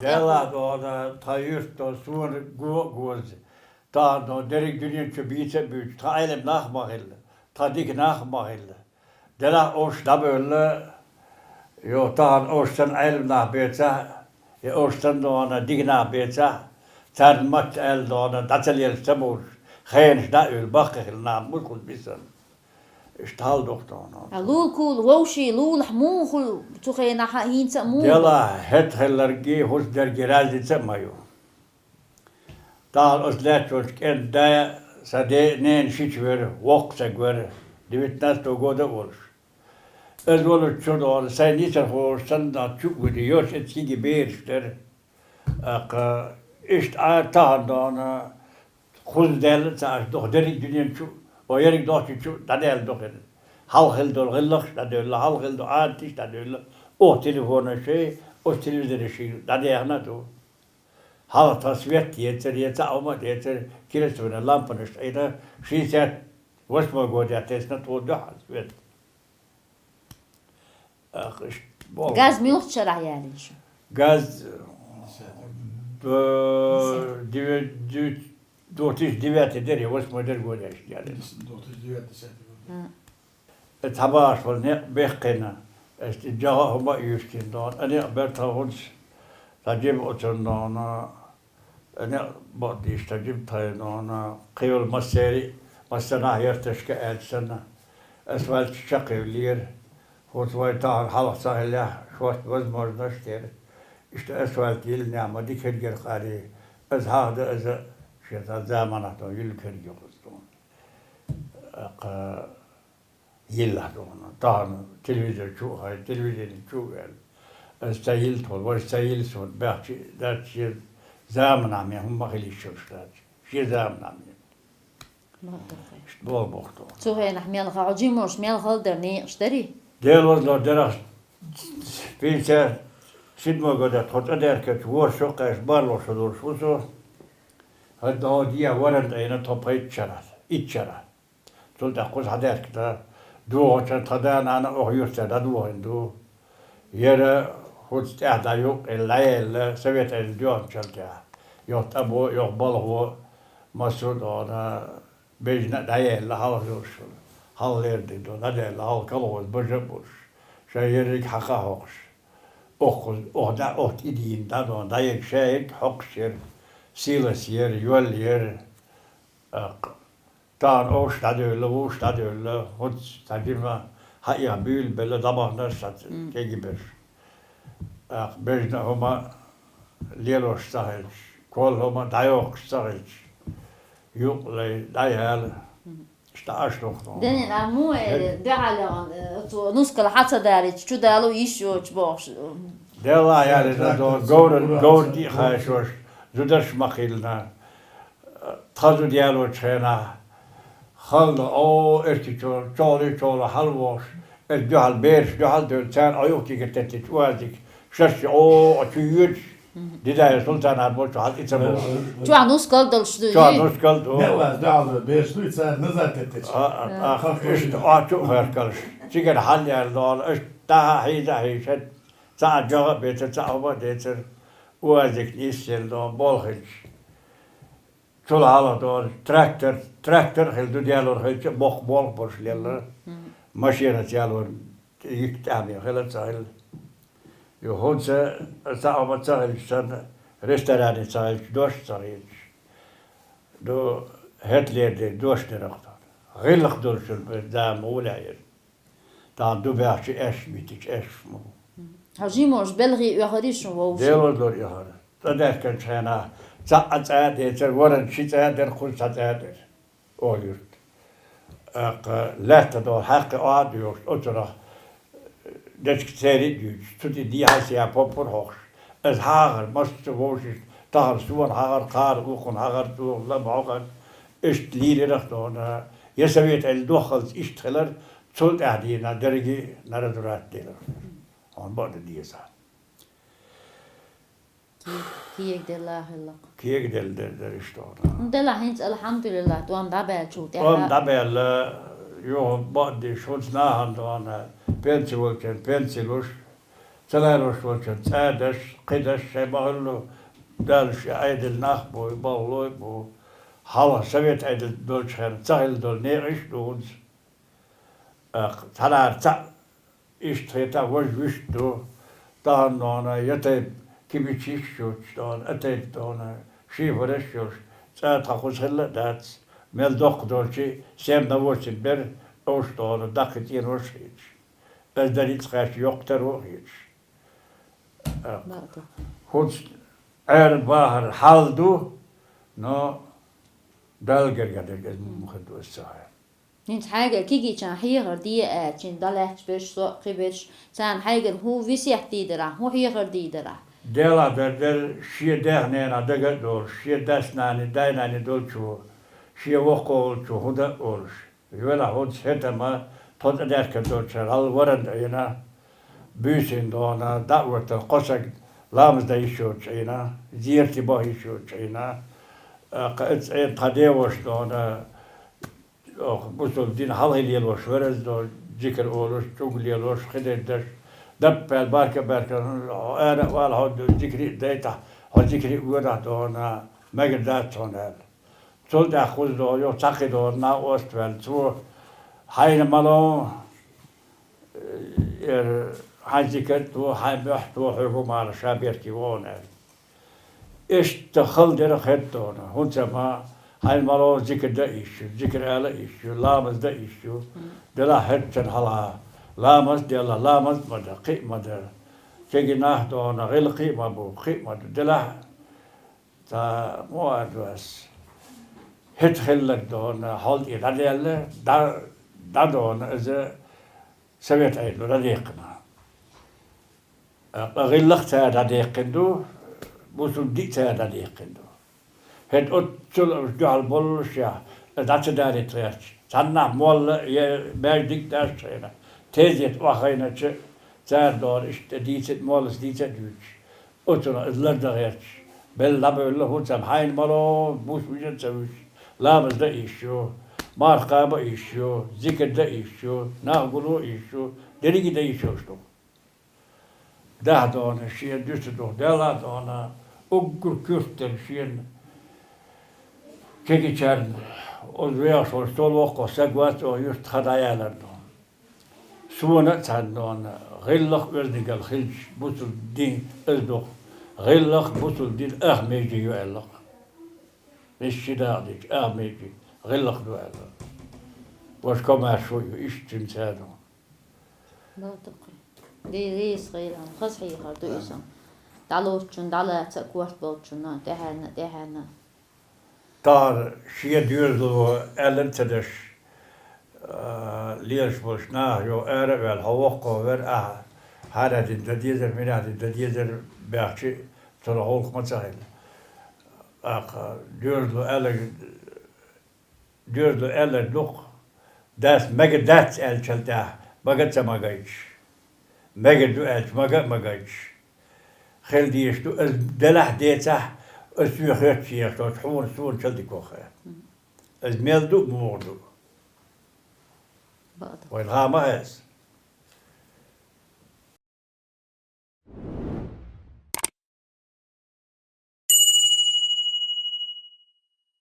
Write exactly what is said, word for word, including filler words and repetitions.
Делахь дона, тхан юьртдо сона го а гоза. Тахана дона дерриг дуьнен чу бийца а буьйцу, тхан Ӏелам нах а ма хилла, тхан дика нах а ма хилла. Делахь овш дӀабевлла, йо, тахана овш санна Ӏелам нах бецахь, я овш санна дона дика нах бецахь, царна матта аьлла дона дӀа ца лелаш ца бовлуш, хенаш дӀа а уьлла, баккхий хилла нах муьлхха бисанна. Иштта хьал ду-кх тхуна. А лулахула вовшийн лулахь муха хуьлу цу хенахь, хӀинца а муха бу? Делахь хӀета хилларгий, хӀуца дерригий разница а ма ю. Тахана оцу лаьттачу кӀентан да, сан ден а, ненан а шича вара, воккха стаг вара, девятнадцатого года а волуш. Иза волучу чу дона, сайн йисархоша санна, чу а гуди, йош эцкиги бераш дара. ТӀаккха иштта а тахана дона, кхуза даьлла а ца Ӏаш, дукха дерриг дуьнен чу, о, ерриг дохчу чу дӀадаьлла ду хир. Хьалха хилла долу гӀиллакхаш дӀадевлла, хьалха хилла долу Ӏадаташ дӀадевлла, оха телефонаш шайн, оцу телевизораш шайн дӀадаьхна а ду. Хьалха тхан свет ецара, я цхьа а хӀума а децара, керосиновый лампанаш Ӏийна, шестьдесят восьмой годехь тесна тхо дуьхьал свет. Ах, иштта боху. Газ муьлхачу шарахь ялийна шу? Газ, э, девя-, дев-, две тысячи девятый дара, я восьмой дара года иштта ялийна. Две тысячи девятый, десятый год. Хм. Э, цхьа бахаш вара некъ бехкхийна, иштта и жагӀа а хӀума а юьйшкина дона, а некъ бер тхан хӀунца, цхьа жима оцунна дона, некъ бакъдийша ца жима тхайна, кхин йолу массерий а, массанхьа ярташка аьлча санна, асфальт чекхйиллера, хӀунца вай тахана хьалха ца хиллехь, шорта возможность а тера. Иштта асфальт йиллинехь ма дика хиргира къарий, иза хьахда, иза шен цхьа заманахь тхо юьллу хиргий кхуза тхуна. Кха, Йиллахь дуьхьал. Тахана телевизор чу а хай, телевидени чу а ваьлла. Аса ца йилла тхо, важа ца йилла суна, баьхча дац шен заманахь мен хӀумма хила йиш йолуш дац. Шен заманахь мен. Иштта боху боху тхо. Цу хенахь мел хьо жимош, мел хала дара, некъаш дарий? Дела вазло дерах пятьдесят седьмой года тхо цӀа даьхкича, ворхӀ шо кхаьчча, барло шо долуш ву со. ХӀара дӀо дехьа варан тӀе йина тхо пхийтта шарахь, итт шарахь. Цул тӀаьхьа кхуза хьадаьхкина, дохучу тхан да-нана оха юьртара дӀадохийна ду. Яра хӀуца тӀаьхьа дӀа юккъе дӀаяьлла, Совет Ӏедал доьхначул тӀаьхьа. Йоху тӀабо, йоху балхо, массо а дона, бежна а дӀаяьлла, хьалха йолуш. Хьалха лердиг ду, дӀадаьлла, хьалха колхоз бажа а болуш. Шайн ерриг хьакха а хьокхуш. Оха, оха дӀа, оха тӀедийна дӀа дона, дӀаерг шаерг хьокхуш яра, силос яра, йол яра. Тахана овш дӀадевлла, вовш дӀадевлла, хӀунца цхьа жима хьаэха буьйлабелла, дӀабахнарш цхьацца кегий берш. ТӀаккха бежна а хӀума лелош ца хилча, кол хӀума дӀайохкуш ца хилча, юкъ лай дӀаяла, иштта Ӏаш доху тхуна. Дани, а муха, э, дуьхьал яхана, э, цо нускал хьа ца далийча, чу дало йиш йоцуш бохуш? Делахь ялийна дона, говран, говр диъ хьаьшош, зударш ма хилла. Тхан зуда ялочу хенахь, халла, о, эрти чо-, чолу, чолу хьалавохуш, эс дуьхьал бераш, дуьхьал а девлла, царна Ӏо юхатигира теттича уазик, шаьш, о, чу йоьдуш, Дидая Султанат болчу хьал и ца боху. Чохь нускал долуш ду, Чохь и? Нускал ду. Не ваз, дуьхьал бераш дуй, царна назар теттича. А, а, а, иштта, а, чу а хӀоьркалаш. Цигара хьал яьлла дона, аша дӀа а хьийза а хьийша, цхьа а жагӀа а бецар, цхьа а хӀума а децар, уазик нисъелла дона, болх хилча. Цул хьалха дона трактор, трактор а хилла, ду делор хилча а, боккха болх болуш лелла. Машинаца ялор йига тӀаьхьа хила ца хилла. Ю хӀунца цхьа а хӀума ца хилча санна, ресторане ца хилча, дош а ца хилча. Ду хӀеталера дерг дош дерах дона. ГӀиллакх долчун бер дама гӀолехь яра. Тахана ду баьхча аьшпаш биттича, аьшпаш ма бу. Хьо жимош белхий оьхарий шун вовшийн? Делор дора оьхар. ЦӀа даьхкинчу хенахь цхьа а цӀа а децара, варан ши цӀа а дара, кхуза цхьа цӀа а дара. Оха юрт. ТӀаккха лаьтта догӀу хьаькхи охьа а доьхуш, оцунах дечка церий а дуьйцуш, цу тӀе дехьа-сехьа поппар а хьокхуш. Аса хьахар, массо а вовшашна, тахана суна хьахар, кхара укхунна хьахар, цунах лама хьокхар. Иштта лийрарах дона, я Совет Ӏедал доххалц иштта хилар, цул тӀаьхьа дийна дерриге а народ врат делар. Хьуна бакъ дан деза. Кег-, кегаделла хилла-кх. Кегаделла дер-, дерриш дона. Ну, делахь хӀинца, алхьамдулиллахь, тӀом дӀабаьллачул тӀаьхьа. ТӀом дӀабаьлла, юха бакъдеш, хӀунца нахана дона, пенси волчун пенси луш, Ца лоруш волчун цӀа деш, кхин деш шайн ма хилла, Далла ши Ӏедал нах бу, балхалой бу. Хьалха совет Ӏедал долчу хенахь ца хилла долу некъаш а ду хӀинца. Цхьанхьара цхьаъ иштта хетахь, важа вуьшта ду, тахана дона, я тайпа кибичиш а шуьтуш дона, а тайпа дона, шифераш а йолуш, цӀа тхан кхуза хилла а дац, мел доккха долчу семь на восемь бер, овш дона, даккхий цӀенош а хеташ. Ас дан ницкъ кхаьчча йоккха таро а хеташ. ХӀинца Ӏер-бахар хьал ду, но Далла гергахь дерг иза муха ду ас ца хаьа. ХӀинца хьайгара кегийчарна хьехар де аьлча, дӀалаьтташ берш, со а кхин берш, царна хьайгара хӀун весет дийр дара, хӀун хьехар дийр дара? Делахь дара дара, шен дех-ненах дага а долуш, шен дас-нани, дай-нани долчо, шен воккхо волчо хӀун дан а олуш. Велахь хӀинца хӀетама тхо тӀедаьхкина долчара хьал варан а Ӏийна, буьйсанна дона, дӀа а ватан кхо саг ламаз дан йиш йоцуш Ӏийна, зерате баха йиш йоцуш Ӏийна, кхин а цӀена тхан деваша дона, оха бусулба дин хьалхе лелош вара иза дона, зикар олуш, чӀуг лелош, кхидерг деш, даппаьлла барка а баьркина, хьо ара а вала, хьо зикаре а дайтахь, хьо зикаре а воьдахь дона, мегар дац хьуна аьлла. Цул тӀаьхьа кхуза дона, юха цхьа кхин дона, накъост а ваьлла, цо хьайна ма ло, э, хьайн зикар а до, хьайн мохь а до, хьоьга хӀума ала, ша беркате вогӀу аьлла. Иштта хала дерг хӀетта дона, хӀинца ма хьайна ма ло зикар дан а йиш ю, зикар ала а йиш ю, ламаз дан а йиш ю, делахь хӀетачун хьалха ламаз а делла, ламаз а ма дан, кхин а ма дан. Кегий нах дона, гӀиллакхий а ма бу, кхин а ма ду, делахь Цхьа мо а ду ас. ХӀета хилларг дона, хьол тӀе дӀадаьлла, дӀа-, дӀадона иза совет Ӏедало дӀадаьккхина. Ткъа гӀиллакх цара дӀадаьккхина ду, бусулба дин цара дӀадаьккхина ду. ХӀета оццул уьш дуьхьал боллушехь, дӀа ца далийта гӀерташ, цхьаннахь молла я маьждиг а даьлча хенахь, тезета охьахайнача, цара дона иштта дийца а, моллас дийца а дуьйцуш. Оцунах иза лардан гӀерташ, белла дӀабевлла, хӀинца-м хьайна ма ло, буса вижа а ца вуьжуш, ламаз дан а йиш ю, марха кхаба а йиш ю, зикар дан а йиш ю, нах гуло а йиш ю, дерриге а дан йиш йолуш ду. Дахь дона, шен дуьсу духу, делахь дона, уггар куьртара шена кегийчарна, оцу вехаш волчу стол воккхах саг вац оха юьртахь дӀаяьлар дона. Суна а цхьаьна дона, гӀиллакх оьздангалла хилча, бусулба дин иза ду-кх, гӀиллакх бусулба дин ах меже ю аьлла-кх. Веза ши дакъа дича, ах меже гӀиллакх ду аьлла. Ваша комаьршо а ю, иштта цуьнца а ду. Бакъду-кх. Де, веза хилла, хаза хьехар ду иза. ДӀалоцучунна, дӀалаца а корта болчунна, тӀаьхьенна, тӀаьхьенна. Тахана шен доьзало аьлла ца деш, а, лелаш болчу наха йо ара а ваьлла, хьо воккхо вара ахьа, хьарахь дина дан дезара, минахь дина дан дезара баьхча, цунах гӀуллакх ма ца хилла. ТӀаккха доьзало аьлларг, доьзало аьлларг ду-кх, дас мега дац аьллачул тӀаьхьа, мага а ца магайташ. Мега ду аьлча, мага а магайташ. Хила дезаш ду, ас делахь а, децахь а, ас соьга хоьттуш ехаш доцу хьуна суна чал дика ваха. Ас мел ду а, муха ду а. Бакъду. Вайн хаа ма хеза.